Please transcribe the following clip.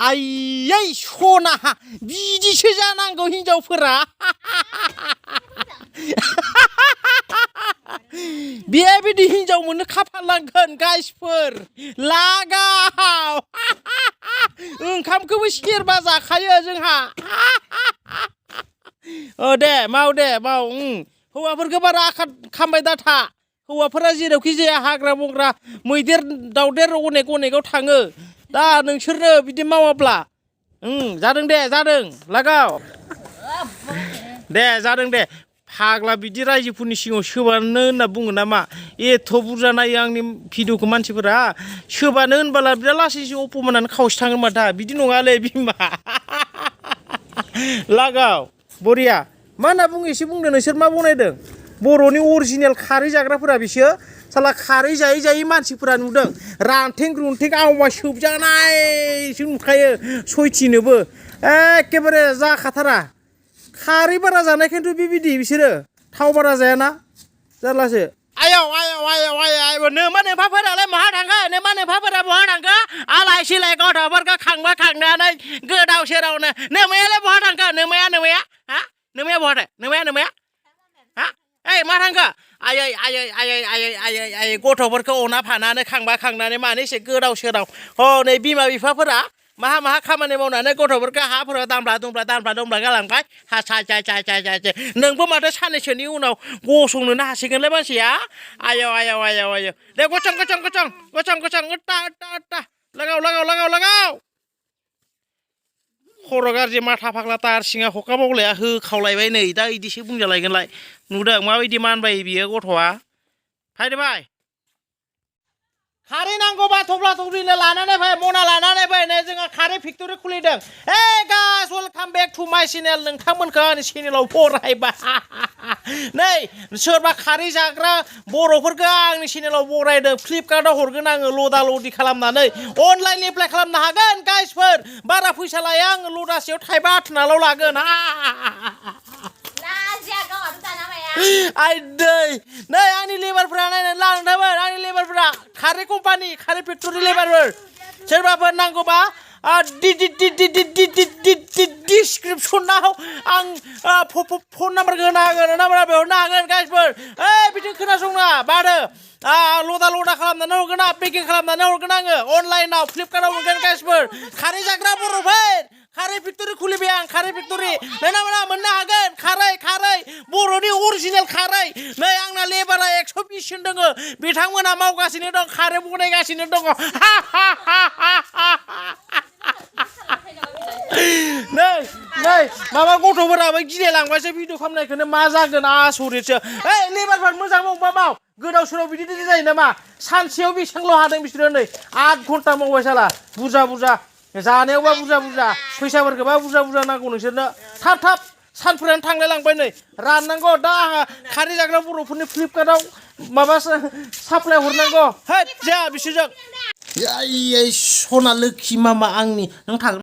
आयै सना बिदिसो जानांगौ हिनजावफोरा बेबायदि हिनजाव मोननो खाफाल नांगोन गाइसफोर लागाव ओंखामखौबो सेरबा जाखायो जोंहा दे माव हौवाफोरखौ बारा आखाद खामबाय दाथा हौवाफोरा जेरावखि जाया हाग्रा बंग्रा मैदेर दावदेर अनेकआव थाङो दा नोंसोरनो बिदि मावाब्ला जादों दे जादों लागाव दे जादों दे फाग्ला बिदि रायजोफोरनि सिगाङाव सोबानो होनना बुङो नामा एथ' बुरजा नायो आंनि भिडिअखौ मानसिफोरा सोबानो होनबाला बिराद लासैसो अपमानानो खावसे थाङो माथा बिदि नङालै बिमा लागाव बरिया मा होनना बुङो एसे बुंदो नोंसोर मा बनायदों बर'नि अरिजिनेल खारै जाग्राफोरा बिसोर साला खारै जायै मानसिफोरा नुदों रानथें रुनथें आवमा सोबजानायसो नुखायो सयथिनोबो एखेबारे जाखाथारा खारै बारा जानायखायनोथ' बेबायदि बिसोरो थाव बारा जायाना जारलासो आयौ नोमा नोम्फाफोरालाय बहा थांखो नोमा नोम्फाफोरा बहा थांखो आलाय सिलाय गथ'फोरखौ खांबा खांनानै गोदाव सोरावनो नोमायालाय बहा थांखो नोमाया हा नोमाया बहा नोमाया हा ओइ मा थांखो आयै गथ'फोरखौ अना फानानै खांबा खांनानै मानो एसे गोदाव सोराव नै बिमा बिफाफोरा माहा खामानि मावनानै गथ'फोरखौ हाफोराव दामब्ला गालांबाय हाय नोंबो माथो साननैसोनि उनाव गसंनोनो हासिगोनलै मानसिया आयौ दे गसं लागाव खर' गाज्रि माथा फाग्ला तार सिङा हका बावलाया होखावलायबाय नै दा इदिसो बुंजालायगोनलाय नुदों माबायदि मानबाय बियो गथ'आ फायदोबाय खारै नांगौबा थब्ला थब्लिनो लानानै फै मना लानानै फै नै जोंहा खारै फेक्टरि खुलिदों गाइस वेलकाम बेक टु माय चेनेल नोंथांमोनखौ आंनि चेनेलाव बरायबाय नै सोरबा खारै जाग्रा बर'फोरखौ आंनि चेनेलाव बरायदों फ्लिपकार्टआव हरगोन आङो लदा लदि खालामनानै अनलाइन एप्लाइ खालामनो हागोन गाइसफोर बारा फैसा लाया आङो लदासेयाव थाइबा आथोनाल' लागोन नै आंनि लेबारफ्रा नायनानै लांदोंमोन आंनि लेबारफ्रा खारै कम्पानि खारै फेक्टरि लेबारफोर सोरबाफोर नांगौबा डिसक्रिपसनाव आं फन नाम्बारखौ होनो हागोन नाम्बारा बेयाव हरनो हागोन गाइसफोर बिदि खोनासंना बादो लदा खालामनानै हरगोन पेकिं खालामनानै हरगोन आङो अनलाइनाव फ्लिपकार्टआव मोनगोन गाइसफोर खारै जाग्रा बर'फोर खारै फेक्टरि खुलिबाय आं खारै फेक्टरि नोंना मोननो हागोन खारै बर'नि अरिजिनेल खारै नै आंना लेबारा 120 जन दङ बिथांमोना मावगासिनो दं खारै बनायगासिनो दङ नै माबा गथ'फोराबो गिलायलांबायसो भिडिअ खालामनायखौनो मा जागोन आसरितसो लेबारफोर मोजां माव गोदाव सोराव बिदि जायो नामा सानसेयाव बेसेबांल' हादों बिसोरो नै 8 घन्टा मावबाय साला बुरजा जानायावबा बुरजा फैसाफोरखौबा बुरजा नांगौ नोंसोरनो थाब सानफोरानो थांलाय लांबाय नै राननांगौ दा आंहा खारै जाग्रा बर'फोरनि फ्लिपकार्टआव माबा साप्लाय हरनांगौ जाया बिसोरजों सना लोखि मामा आंनि नों थागोन